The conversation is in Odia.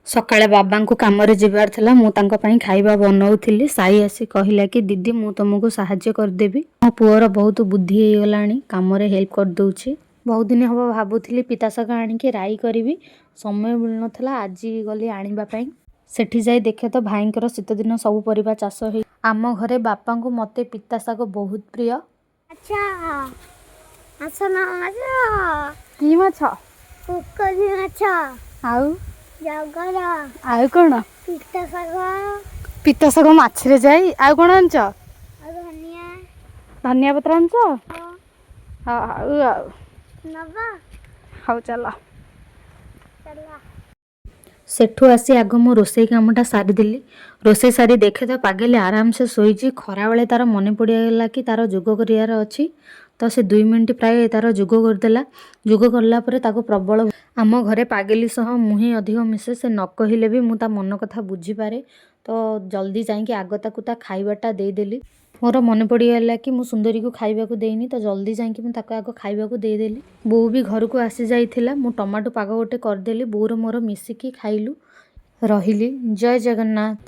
ସକାଳେ ବାବାଙ୍କୁ କାମରେ ଯିବାର ଥିଲା, ମୁଁ ତାଙ୍କ ପାଇଁ ଖାଇବା ବନଉଥିଲି। ସାଇ ଆସି କହିଲା କି ଦିଦି, ମୁଁ ତୁମକୁ ସାହାଯ୍ୟ କରିଦେବି। ମୋ ପୁଅର ବହୁତ ବୁଦ୍ଧି ହେଇଗଲାଣି, କାମରେ ହେଲ୍ପ କରିଦେଉଛି। ବହୁତ ଦିନ ହେବ ଭାବୁଥିଲି ପିତା ଶାଗ ଆଣିକି ରାଇ କରିବି, ସମୟ ମିଳୁନଥିଲା। ଆଜି ଗଲି ଆଣିବା ପାଇଁ। ସେଠି ଯାଇ ଦେଖେ ତ ଭାଇଙ୍କର ଶୀତଦିନ ସବୁ ପରିବା ଚାଷ ହେଇ। ଆମ ଘରେ ବାପାଙ୍କୁ ମୋତେ ପିତା ଶାଗ ବହୁତ ପ୍ରିୟ। ମାଛ ମାଛ ନା ମାଛ। କି ମାଛ? ପୋଖରୀ ମାଛ। ଆଉ? ଜଗର। ଆଉ କ'ଣ? ପିତା ଶାଗ। ପିତା ଶାଗ ମାଛରେ ଯାଇ। ଆଉ କ'ଣ ଆଣିଛ? ଆଉ ଧନିଆ। ଧନିଆ ପତ୍ର ଆଣିଛ? ହଁ। ହଉ ଆଉ। ନବା। ହଉ, ଚାଲ। ଚାଲ। ସେଠୁ ଆସି ଆଗ ମୁଁ ରୋଷେଇ କାମଟା ସାରିଦେଲି। ରୋଷେଇ ସାରି ଦେଖେ ତ ପାଗେଲି ଆରାମସେ ଶୋଇଛି। ଖରାବେଳେ ତାର ମନେ ପଡ଼ିଗଲା କି ତାର ଯୋଗ କରିବାର ଅଛି, ତ ସେ 2 ମିନିଟ୍ ପ୍ରାୟ ତାର ଯୋଗ କରିଦେଲା। ଯୋଗ କଲା ପରେ ତାକୁ ପ୍ରବଳ। ଆମ ଘରେ ପାଗେଲି ସହ ମୁଁ ହିଁ ଅଧିକ ମିଶେ। ସେ ନ କହିଲେ ବି ମୁଁ ତା ମନ କଥା ବୁଝିପାରେ। ତ ଜଲ୍ଦି ଯାଇକି ଆଗ ତାକୁ ତା ଖାଇବାଟା ଦେଇଦେଲି। ମୋର ମନେ ପଡ଼ିଗଲା କି ମୁଁ ସୁନ୍ଦରୀକୁ ଖାଇବାକୁ ଦେଇନି, ତ ଜଲ୍ଦି ଯାଇକି ମୁଁ ତାକୁ ଆଗ ଖାଇବାକୁ ଦେଇଦେଲି। ବୋଉ ବି ଘରକୁ ଆସିଯାଇଥିଲା। ମୁଁ ଟମାଟୋ ପାଗ ଗୋଟେ କରିଦେଲି, ବୋଉର ମୋର ମିଶିକି ଖାଇଲୁ। ରହିଲି, ଜୟ ଜଗନ୍ନାଥ।